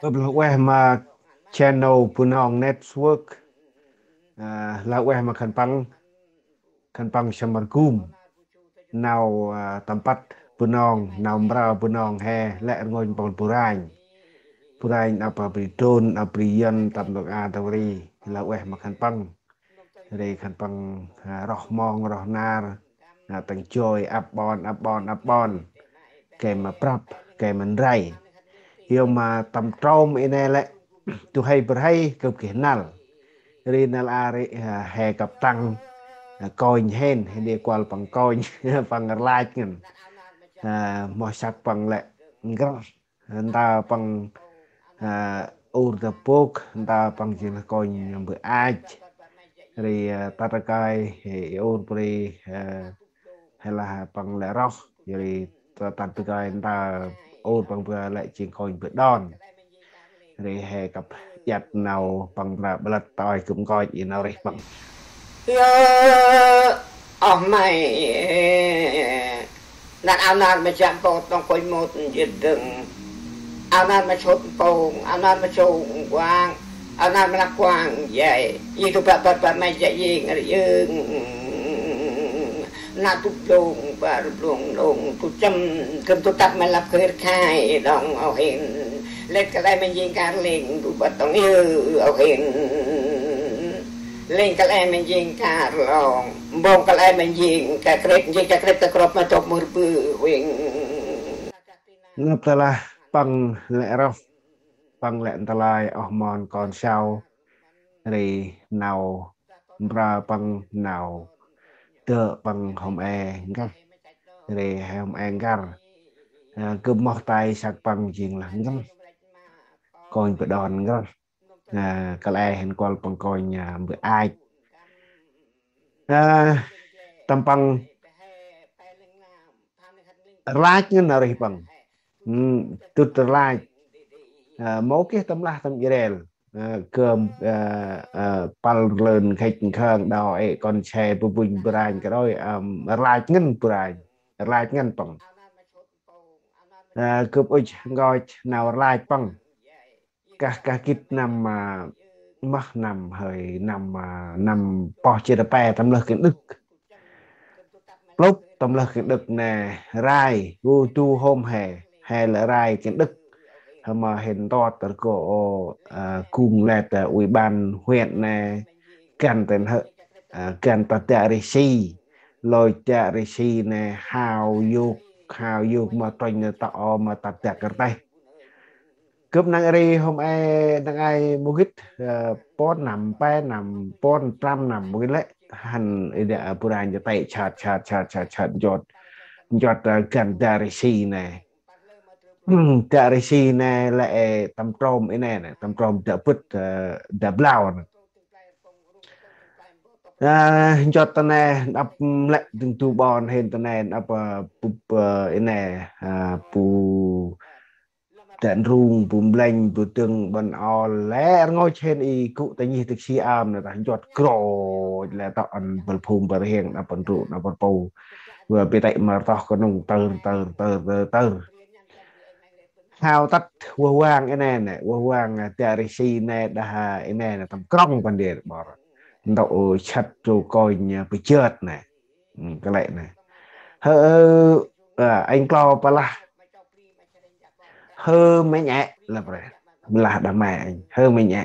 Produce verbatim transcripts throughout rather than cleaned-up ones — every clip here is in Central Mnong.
Gâp lah ueh ma channel Bunong Network. Ah, lah ueh ma khân păng, khân păng samar gum nau, ah, tâm păt Bunong, nau mprơ Bunong he lĕ rngôch mpôl bu ranh. Bu ranh nđâp bri Đôn, nđâp bri Yuăn, tâm dôk a tâm ri. Lah ueh ma khân păng. Ri khân păng, ah, roh mong, roh nar, ah, tâng joi, ăp ƀon, ăp ƀon, ăp ƀon. Gay ma prăp, gay ma ndray. Yor ma tâm trôm i nê lĕ, du huê bơh huê gâp geh năl. Ri năl a ri, ah, he kăp tăng, ah, kônh hên, hên đi kuăl păng kônh, păng rlach ngăn. Ah, moh săk păng lĕ ngrăh. Nta păng, ah, ur ta bôk, nta păng jêng lah kônh mbơh ach. Ri, ah, tât ta kơi, he, ur bri, ah, he lah păng lĕ roh. Ri tât, tât ta kơi nta ur păng bơh lĕ jêng kônh mbơh đon. Ri he kăp iăt nau păng bra bơlăt tơi gŭm nkoch i nau rêh păng. Yơ, oh may, năr ao năr ma jă mpôt tông kônh môt njit dâng. Ao năr ma sôt mpông, ao năr ma sông kuang, ao năr ma lăp kuang jay. Yi tu bă băt bă may jă yi ngăr yưng. Năr tu blông, bă blông, blông tu châm, gâm tu tăp ma lăp khơi khai, đong ao hên. Lĕt kăl e ma jêng kar lêng, tu băt tông yơ, ao hên. Lêng kăl e ma jêng kar long, mbông kăl e ma jêng ka krêp, jêng ka krêp ta krôp ma tôp mur bư huêng. Nđâp tơ lah păng lĕ roh, păng lĕ ntơlơi oh mon kon sau, ri nau mprơ păng nau dơ̆ păng hôm e ngăr, ri hôm e ngăr. Ah, gâp moh tay săk păng jêng lah ngăr. Kônh mbơh đon ngăr. Ah, kăl e hên kuăl păng kônh, ah, mbơh ach. Ah, tâm păng rlach ngăn nau rêh păng. Hmm, dŭt rlach. Ah, mâu geh tâm lah tâm jrel. Ah, gơm, ah, ah, păl rlơn nkhêch nkhơng đao ê kon se bu bŭnh bu ranh kơ đôi, ah, rlach ngăn bu ranh. Rlach ngăn păng. Ah, gâp ŭch nkoch nau rlach păng. Kah, kah gĭt năm, ah, mah năm hơi năm, ah, năm pơh jê̆t pe tâm lơh Kiến Đức. Plŭp tâm lơh Kiến Đức nê rai, gu du hôm he, he lĕ rai Kiến Đức. Hơ ma hên ntôt rgô, ah, gung lĕ ta ủy ban huyện nê, găn tên hơ, ah, găn ta dak rêh si, lôch dak rêh si nê hao yôk, hao yôk ma trônh nê ta o ma ta dak kơt têh. Gâp năng ri hôm e năng ai mâu gĭt, ah, puăn năm, pe năm, puăn prăm năm mâu gĭt lĕ. Hăn i dak bu ranh jêh tê chăt, chăt, chăt, chăt, chăt, njot. Njot, ah, găn dak rêh si nê. Hmm, dak rêh si nê lĕ, ê, tâm trôm i nê nê, tâm trôm dak bĭt, ah, dak blau nê. Ah, njot ta nê, nđâp lĕ dâng du ƀon hên ta nê, nđâp, ah, bu, ah, i nê, ah, bu dak ndrung, bu mblĕnh, bu dâng ƀon ol, lĕ rngôch hên i gŭ ta nhih tĭk si am nê, tah njot krôch, lĕ tŏ ăn băl phung băl rhiêng, nđâp băl ndrung, nđâp băl pô. Wa bi tê măr toh kơnŭng tơr, tơr, tơr, tơr, tơr. Hao tât wah wang i nê nê, wah wang, ah, dak rêh si nê đah, ah, i nê nê tâm krŏng păng đêr ƀor. Ntŭk, ơ, chăt trô kônh, ah, pơjơt nê. Hmm, kơ lĕ nê. Hơ, ah, anh Klo pa lah. Hơ mĕnh ê, lah pre. Mlah đah mê anh. Hơ mĕnh ê.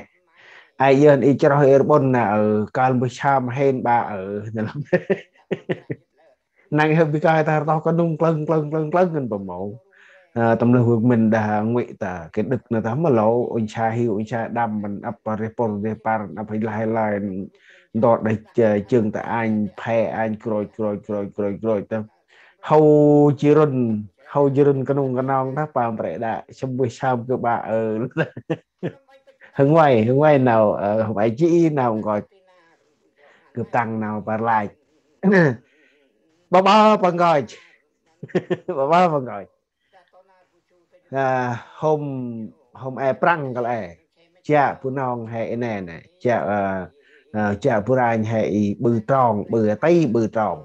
Ai yơn i chroh i rbŭn nê, ơ, kal mbơh sam hên ba, ơ, nê lah. Năng hơ bi kơi ta rtoh kơnŭng klâng, klâng, klâng, klâng ngăn pa mâu. Ah, tâm lơh wơk mĭn đah ngui ta, Kiến Đức nê ta ma lô, ŭnh sa hiu, ŭnh sa đăm, măn ăp rêh pôr, rêh păr, ăp hê lah, hê lah, ntôt đah, ah, jâng ta anh, phe anh, krôch, krôch, krôch, krôch, krôch, ta. Hâu ji rŭn, hâu ji rŭn kơnŭng kơnong ta, pam pre đă, sâm bui sâm kơ ba, ơ. Hơng vay, hơng vay nau, ơ, hơng vay ji nau nkoch. Gâp tăng nau păr lach. Ba ba păng nkoch. Ba ba păng nkoch. Ah, hôm, hôm e prăng kăl e. Jă bu nong he i nê nê. Jă, ah, ah, jă bu ranh he i ƀư trong, ƀư tê ƀư trong.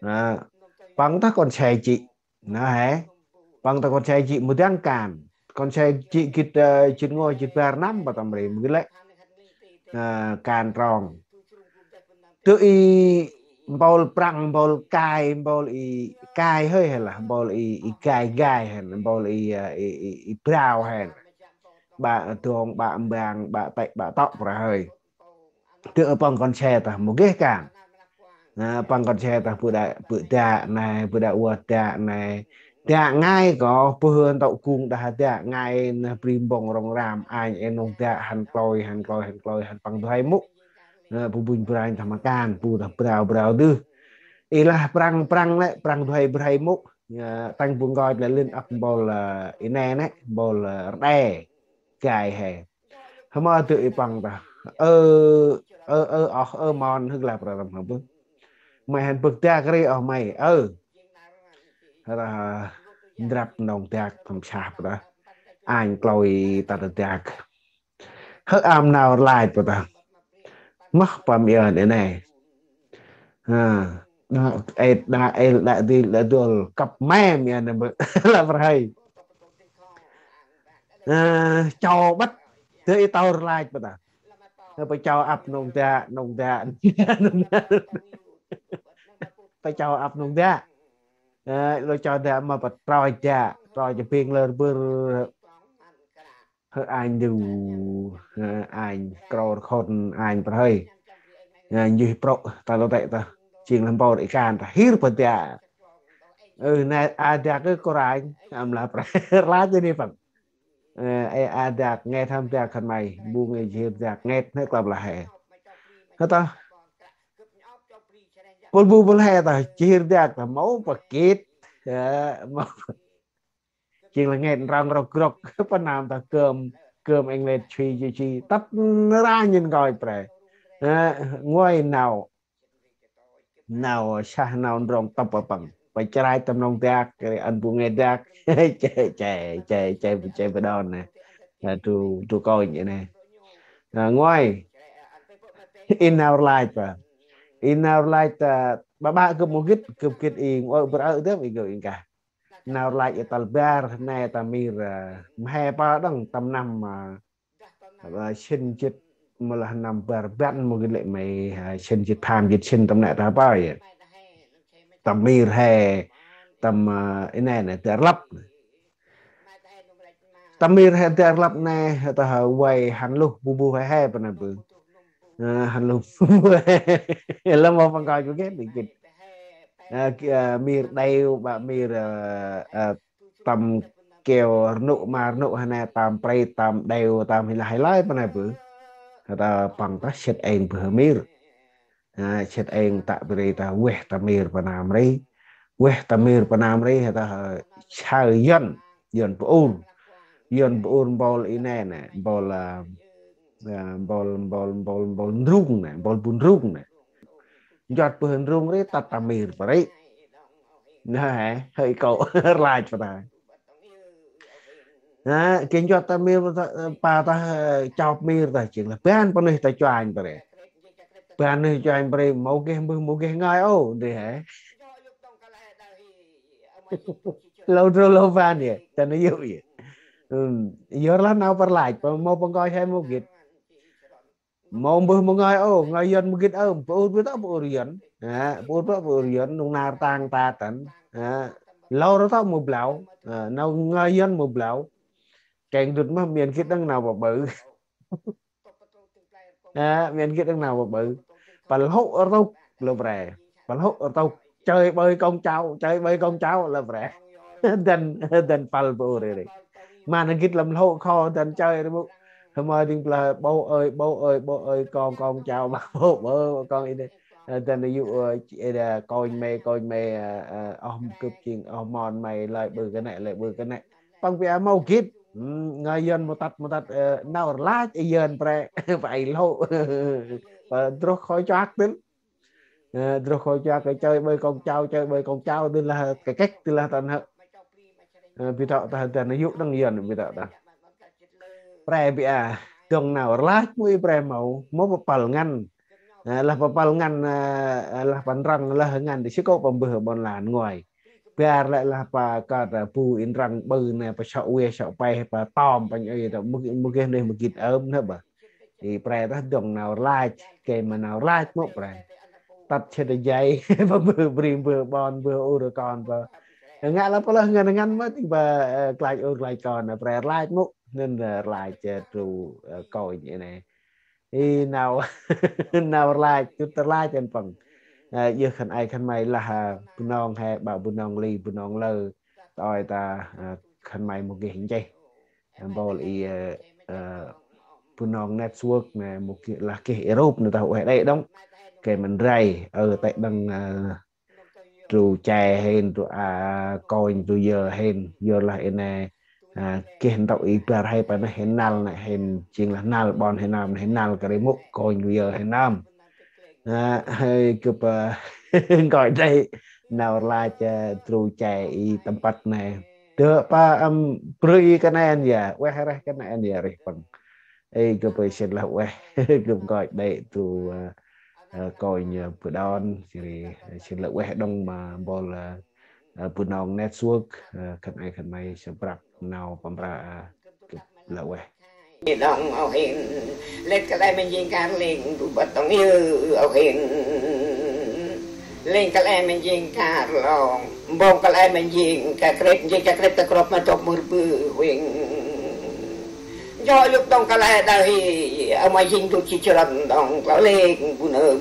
Ah, păng tah kon se jê̆. Nê he. Păng tah kon se jê̆ mâu dăng kan. kon se jê̆ gĭt, ơ, jê̆t ngôi jê̆t bar năm pa tâm ri mâu gĭt lĕ. Ơ, kan trong. Tơ i mpôl Prăng, mpôl Kai, mpôl i Kai hơi hay là mpôl i, i Gai Gai hay, mpôl i, ơ, i, i, i Brao hay. Ƀă Dông, ƀă Mbang, ƀă Têk, ƀă Tŏk pra hơi. Tơ păng kon se tah mâu geh kan. Ơ, păng kon se tah bu đa, bu đa nai, bu đa uat đa nai. Đa ngai ko, bu hưn tŏ gung đa đa ngai, na bri mbông rong ram, anh e nông đa, hăn klôi, hăn klôi, hăn klôi, hăn păng duay mŭ. Ơ, bu bun branh tah ma kan, bu tah brao, brao dư. I lah Prăng, Prăng lĕ, Prăng duay brai mŭ. Ơ, tăng bu ngoi lĕ lin ăk mpôl, ơ, i ne nĕ, mpôl, ơ, rđe. Gai he. Hmơ dơ i păng ta. Ơ, ơ, ơ, oh, ơ, mon, hơk la pra tâm hmơ bơ. May hăn bơk dak ri, oh, may, ơ. Ra drăp nông dak tâm sah pra. Anh klôi ta ta dak. Hơ am nau lai pra ta. Mah pam yơn i ne. Ha, đa, ê, đa, ê, đa, đi, đa, dôl, kăp mem, ya, nè, bơ, la pra hơi. Ơ, châu băt, dơ i tâu rlach băt à. Dơ pa châu ăp nông đa, nông đa, nông đa. Pa châu ăp nông đa. Ơ, lô châu đa ma pa troi đa, troi đa bing lơ bơ. Hơ anh du, hơ anh krô khôn anh pra hơi. Ơ, njuih prôk, ta lô tê ta. Jêng lăm bôr i kan ta hir pa đa. Ơ, nê a đa kơ kôranh, am la pra rlach ni păng. Ơ, ê a đa ngêt hăm đa khân may, bu ngê jêr đa ngêt nê klăp la he. Hơ ta. Pul bu pul he ta, jêr đa ta, mâu pa kit. Ơ, mâu pa jêng la ngêt nrăng rok grok, pa nam ta kơm, kơm êng lêt chui chui chui, tât nra nhên ngoi pre. Ơ, ngoi nau, nau sah nau ndrong tâp pa păng. Pa chrai tâm nông dak, kri ăn bu ngêt dak. Chê, chê, chê, chê, chê pa đon nê. Ơ, du, du kônh i nê. Ơ, ngoi. I nau rlach pa. I nau rlach ta, ba ba gâp mâu gĭt, gâp gĭt i ngoi bơr ơ dơm i gâp i nkah. Nau rlach i tal bar, nê ta mir, ơ, mhe pa đăng tâm năm, ơ, ơ, sĭn jêt, mâu lah năm bar băn, mâu gĭt lĕ may, ơ, sĭn jêt pham jêt sĭn tâm nê ta pa ya. Tâm mir he, tâm, ơ, i nê nê, dar lăp. Tâm mir he dar lăp nê, ta hơ vay hăn luh bu bu he he pa nê bơ. Ơ, hăn luh bu bu he. Lơ mâu păng koi bu geh di gĭt. Ơ, ki-, ơ, mir đeo, ba mir, ơ, ơ, tâm keo rnŭ ma rnŭ hana tâm prê, tâm đeo, tâm hi la hi lai pa nê bơ. Hơ ta păng ta sĭt êng bơ mir. Ha, sĭt êng ta bri ta weh ta mir pa nam ri. Weh ta mir pa nam ri, hơ ta hơ, sau Yuăn, Yuăn bu ur. Yuăn bu ur mpôl i nê nê, mpôl, ơ, ơ, mpôl, mpôl, mpôl, mpôl ndrung nê, mpôl bu ndrung nê. Njuăt bơ ndrung ri, tât ta mir pa ri. Nê, hơi kô, rlach pa ta. Ha, kêng njuăt ta mir pa ta, pa ta, ơ, chop mir ta jêng lah ban pa nuyh ta chuanh pa ri. Ban nuyh chuanh pa ri, mâu geh mbơh, mâu geh ngơi ô, di he. Lô drô lô ban ya, ta nuyh yŭ ya. Ưm, yor lah nau pa rlach, pa mâu păng koi he mâu gĭt. Mâu mbơh mâu ngơi ô, ngơi Yuăn mâu gĭt ơm, bu ur bu tŏ bu ur Yuăn. Ha, bu ur bu tŏ bu ur Yuăn, nung nar tang ta tăn. Ha, lô rơ tŏ mâu blau. Ha, nau ngơi Yuăn mâu blau. Kêng dŭt mah miên gĭt đăng nau pa bơ. Ha, miên gĭt đăng nau pa bơ. Pa lhŭ rtŭk lơ pre. Pa lhŭ rtŭk. Chơi bơi công cháu, chơi bơi công cháu lơ pre. Dăn, dăn pal bu ur ri. Ma nê gĭt lăm lhŭ kho dăn chơi ri bu. Hmơ ding pla bố ơi, bố ơi, bố ơi, con, con chào bố, bố, con i nê. Ơ, dăn yŭ, ơ, chị, ơ, đa, kônh may, kônh may, ơ, ơ, oh, gâp jêng, oh, mon may, lơi bơ kơ nê, lơi bơ kơ nê. Păng pia mâu gĭt. Ưm, ngơi Yuăn mâu tât, mâu tât, ơ, nau rlach, i Yuăn pre, pa i lhŭ. Pa drôh khôi chuak tĭl. Ơ, drôh khôi chuak, kơ chơi bơi con cháu, chơi bơi con cháu, tĭl lah, kơ kĕk, tĭl lah tăn hơ. Ơ, bi tŏ ta, dăn yŭ đăng Yuăn, bi tŏ ta. Pre bi a, dŏng nau rlach mâu i pre mâu, mâu pa pal ngăn. Ơ, lah pa pal ngăn, ơ, ơ, lah pa ndrăng, lah ngăn, di si kô pa mbơh ƀon lan ngoi. Bar lĕ lah pa kơt bu in răng ƀư nê, pa sŏ ueh sŏ peh, pa tom pa nhŭi ta mŭk geh neh mŭk gĭt ơm nê ba. I pre tah dŏng nau rlach, ke ma nau rlach mŭk pre. Tât chê ta jay, pa bơ bri bơ ƀon bơ ur kon pa. Ngă lah pa lah ngăn ngăn ma ti pa klach ur klach kon, pre rlach mŭk, nên rlach tru kônh i nê. I nau, nau rlach, tŭt rlach ăn păng. Yơh khân ay khân may lah Bunong he, ƀă Bunong li, Bunong lơ. Tơl ta khân may mŭk geh nchih. Mpôl i Bunong Network nê, mŭk geh lah geh Europe nê ta ueh đê̆ đŏng. Ke mân rai, ơ, tê̆ đăng tru che hên, tru a kônh, tru yơ hên, yơ lah i nê. Geh ntŭk i bar he pa neh hên năl nê, hên jêng lah năl ƀon hên nơm, hên năl kơt ri mŭk kônh tru yơ hên nơm. Hơi gâp nkoch đê̆ nau rlach tru che i tâm păt nê. Dơ̆ pa ăm brơi kơt nê ăn ya, ueh reh kơt nê ăn ya rêh păng. Ê, gâp ơi sĭt lah ueh, gâp nkoch đê̆ tru kônh Bunong, jêh ri sĭt lah ueh đŏng ma mpôl Bunong Network, khân ay khân may săp prăp nau păm pra, gâp lah ueh. Đŏng âu hên, lĕt kăl e mân jêng kar lêng du băt đŏng yơ âu hên. Lêng kăl e mân jêng kar lŏng, mbông kăl e mân jêng ka krêp, jêng ka krêp ta krôp ma dôk mur bư huêng. Jŏ yŭk đŏng kăl e đah hi, ơ ma jêng du chi chron đŏng klao lêng bu nơm.